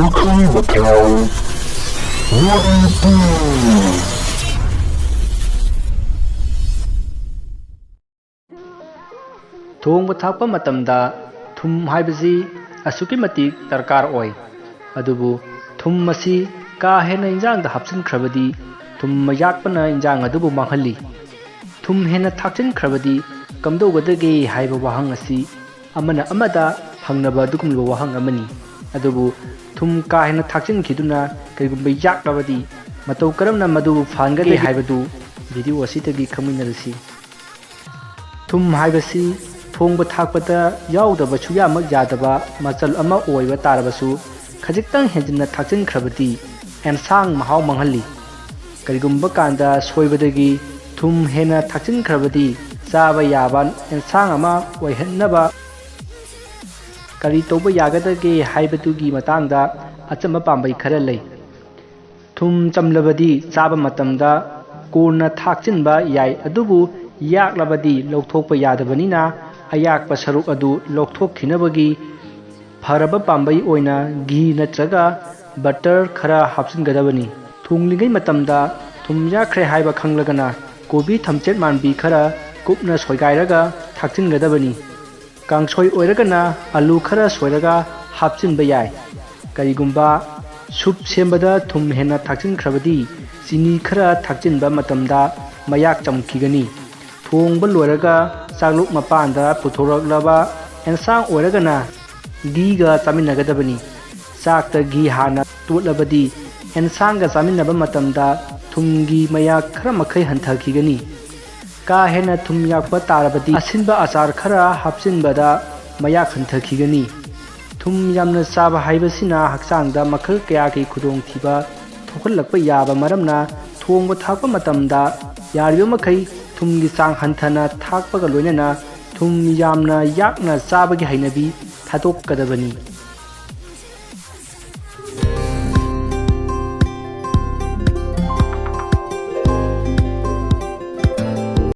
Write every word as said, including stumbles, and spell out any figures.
ꯃꯈꯜ ꯃꯊꯦꯜ ꯋꯥꯔꯤ ꯄꯨꯡ꯫ ꯊꯣꯡꯕ ꯊꯥꯛꯄ ꯃꯇꯝꯗ ꯊꯨꯝ ꯍꯥꯏꯕꯁꯤ ꯑꯁꯨꯛꯀꯤ ꯃꯇꯤꯛ ꯗꯔꯀꯥꯔ ꯑꯣꯏ꯫ ꯑꯗꯨꯕꯨ ꯊꯨꯝ ꯑꯁꯤ ꯀꯥ ꯍꯦꯟꯅ ꯏꯟꯖꯥꯡꯗ ꯍꯥꯞꯆꯤꯟꯈ꯭ꯔꯕꯗꯤ ꯊꯨꯝ ꯌꯥꯛꯄꯅ ꯏꯟꯖꯥꯡ ꯑꯗꯨꯕꯨ ꯃꯥꯡꯍꯜꯂꯤ꯫ ꯊꯨꯝ ꯍꯦꯟꯅ ꯊꯥꯛꯆꯤꯟꯈ꯭ꯔꯕꯗꯤ ꯀꯝꯗꯧꯒꯗꯒꯦ ꯍꯥꯏꯕ ꯋꯥꯍꯪ ꯑꯁꯤ ꯑꯃꯅ ꯑꯃꯗ ꯍꯪꯅꯕ ꯑꯗꯨꯒꯨꯝꯂꯕ ꯋꯥꯍꯪ ꯑꯃꯅꯤ꯫ ꯑꯗꯨꯕꯨ ꯊꯨꯝ ꯀꯥ ꯍꯦꯟꯅ ꯊꯥꯛꯆꯤꯟꯈꯤꯗꯨꯅ ꯀꯔꯤꯒꯨꯝꯕ ꯌꯥꯛꯂꯕꯗꯤ ꯃꯇꯧ ꯀꯔꯝꯅ ꯃꯗꯨ ꯐꯍꯟꯒꯗꯒꯦ ꯍꯥꯏꯕꯗꯨ ꯚꯤꯗꯤꯑꯣ ꯑꯁꯤꯗꯒꯤ ꯈꯪꯃꯤꯟꯅꯔꯁꯤ꯫ ꯊꯨꯝ ꯍꯥꯏꯕꯁꯤ ꯊꯣꯡꯕ ꯊꯥꯛꯄꯗ ꯌꯥꯎꯗꯕ ꯁꯨꯌꯥꯃꯛ ꯌꯥꯗꯕ ꯃꯆꯜ ꯑꯃ ꯑꯣꯏꯕ ꯇꯥꯔꯕꯁꯨ, ꯈꯖꯤꯛꯇꯪ ꯍꯦꯟꯖꯤꯟꯅ ꯊꯥꯛꯆꯤꯟꯈ꯭ꯔꯕꯗꯤ ꯑꯦꯟꯁꯥꯡ ꯃꯍꯥꯎ ꯃꯥꯡꯍꯜꯂꯤ꯫ ꯀꯔꯤꯒꯨꯝꯕ ꯀꯥꯟꯗ ꯁꯣꯏꯕꯗꯒꯤ ꯊꯨꯝ ꯍꯦꯟꯅ ꯊꯥꯛꯆꯤꯟꯈ꯭ꯔꯕꯗꯤ ꯆꯥꯕ ꯌꯥꯕ ꯑꯦꯟꯁꯥꯡ ꯑꯃ ꯑꯣꯏꯍꯟꯅꯕ ꯀꯔꯤ ꯇꯧꯕ ꯌꯥꯒꯗꯒꯦ ꯍꯥꯏꯕꯗꯨꯒꯤ ꯃꯇꯥꯡꯗ ꯑꯆꯝꯕ ꯄꯥꯝꯕꯩ ꯈꯔ ꯂꯩ꯫ ꯊꯨꯝ ꯆꯝꯂꯕꯗꯤ ꯆꯥꯕ ꯃꯇꯝꯗ ꯀꯣꯟꯅ ꯊꯥꯛꯆꯤꯟꯕ ꯌꯥꯏ, ꯑꯗꯨꯕꯨ ꯌꯥꯛꯂꯕꯗꯤ ꯂꯧꯊꯣꯛꯄ ꯌꯥꯗꯕꯅꯤꯅ ꯑꯌꯥꯛꯄ ꯁꯔꯨꯛ ꯑꯗꯨ ꯂꯧꯊꯣꯛꯈꯤꯅꯕꯒꯤ ꯐꯔꯕ ꯄꯥꯝꯕꯩ ꯑꯣꯏꯅ ꯘꯤ ꯅꯠꯇ꯭ꯔꯒ ꯕꯇꯔ ꯈꯔ ꯍꯥꯞꯆꯤꯟꯒꯗꯕꯅꯤ꯫ ꯊꯣꯡꯂꯤꯉꯩ ꯃꯇꯝꯗ ꯊꯨꯝ ꯌꯥꯛꯈ꯭ꯔꯦ ꯍꯥꯏꯕ ꯈꯪꯂꯒꯅ ꯀꯣꯕꯤ ꯊꯝꯆꯦꯠ ꯃꯥꯟꯕꯤ ꯈꯔ ꯀꯨꯞꯅ ꯁꯣꯏꯒꯥꯏꯔꯒ ꯊꯥꯛꯆꯤꯟꯒꯗꯕꯅꯤ꯫ ꯀꯥꯡꯁꯣꯏ ꯑꯣꯏꯔꯒꯅ ꯑꯂꯨ ꯈꯔ ꯁꯣꯏꯔꯒ ꯍꯥꯞꯆꯤꯟꯕ ꯌꯥꯏ꯫ ꯀꯔꯤꯒꯨꯝꯕ ꯁꯨꯞ ꯁꯦꯝꯕꯗ ꯊꯨꯝ ꯍꯦꯟꯅ ꯊꯥꯛꯆꯤꯟꯈ꯭ꯔꯕꯗꯤ ꯆꯤꯅꯤ ꯈꯔ ꯊꯥꯛꯆꯤꯟꯕ ꯃꯇꯝꯗ ꯃꯌꯥꯛ ꯆꯝꯈꯤꯒꯅꯤ꯫ ꯊꯣꯡꯕ ꯂꯣꯏꯔꯒ ꯆꯥꯛꯂꯨꯛ ꯃꯄꯥꯟꯗ ꯄꯨꯊꯣꯔꯛꯂꯕ ꯑꯦꯟꯁꯥꯡ ꯑꯣꯏꯔꯒꯅ ꯘꯤꯒ ꯆꯥꯃꯤꯟꯅꯒꯗꯕꯅꯤ꯫ ꯆꯥꯛꯇ ꯘꯤ ꯍꯥꯟꯅ ꯇꯣꯠꯂꯕꯗꯤ ꯑꯦꯟꯁꯥꯡꯒ ꯆꯥꯃꯤꯟꯅꯕ ꯃꯇꯝꯗ ꯊꯨꯝꯒꯤ ꯃꯌꯥꯛ ꯈꯔ ꯃꯈꯩ ꯍꯟꯊꯈꯤꯒꯅꯤ꯫ ꯀꯥ ꯍꯦꯟꯅ ꯊꯨꯝ ꯌꯥꯛꯄ ꯇꯥꯔꯕꯗꯤ ꯑꯁꯤꯟꯕ ꯑꯆꯥꯔ ꯈꯔ ꯍꯥꯞꯆꯤꯟꯕꯗ ꯃꯌꯥꯛ ꯍꯟꯊꯈꯤꯒꯅꯤ꯫ ꯊꯨꯝ ꯌꯥꯝꯅ ꯆꯥꯕ ꯍꯥꯏꯕꯁꯤꯅ ꯍꯛꯆꯥꯡꯗ ꯃꯈꯜ ꯀꯌꯥꯒꯤ ꯈꯨꯗꯣꯡꯊꯤꯕ ꯊꯣꯛꯍꯜꯂꯛꯄ ꯌꯥꯕ ꯃꯔꯝꯅ ꯊꯣꯡꯕ ꯊꯥꯛꯄ ꯃꯇꯝꯗ ꯌꯥꯔꯤꯕ ꯃꯈꯩ ꯊꯨꯝꯒꯤ ꯆꯥꯡ ꯍꯟꯊꯅ ꯊꯥꯛꯄꯒ ꯂꯣꯏꯅꯅ ꯊꯨꯝ ꯌꯥꯝꯅ ꯌꯥꯛꯅ ꯆꯥꯕꯒꯤ ꯍꯩꯅꯕꯤ ꯊꯥꯗꯣꯛꯀꯗꯕꯅꯤ꯫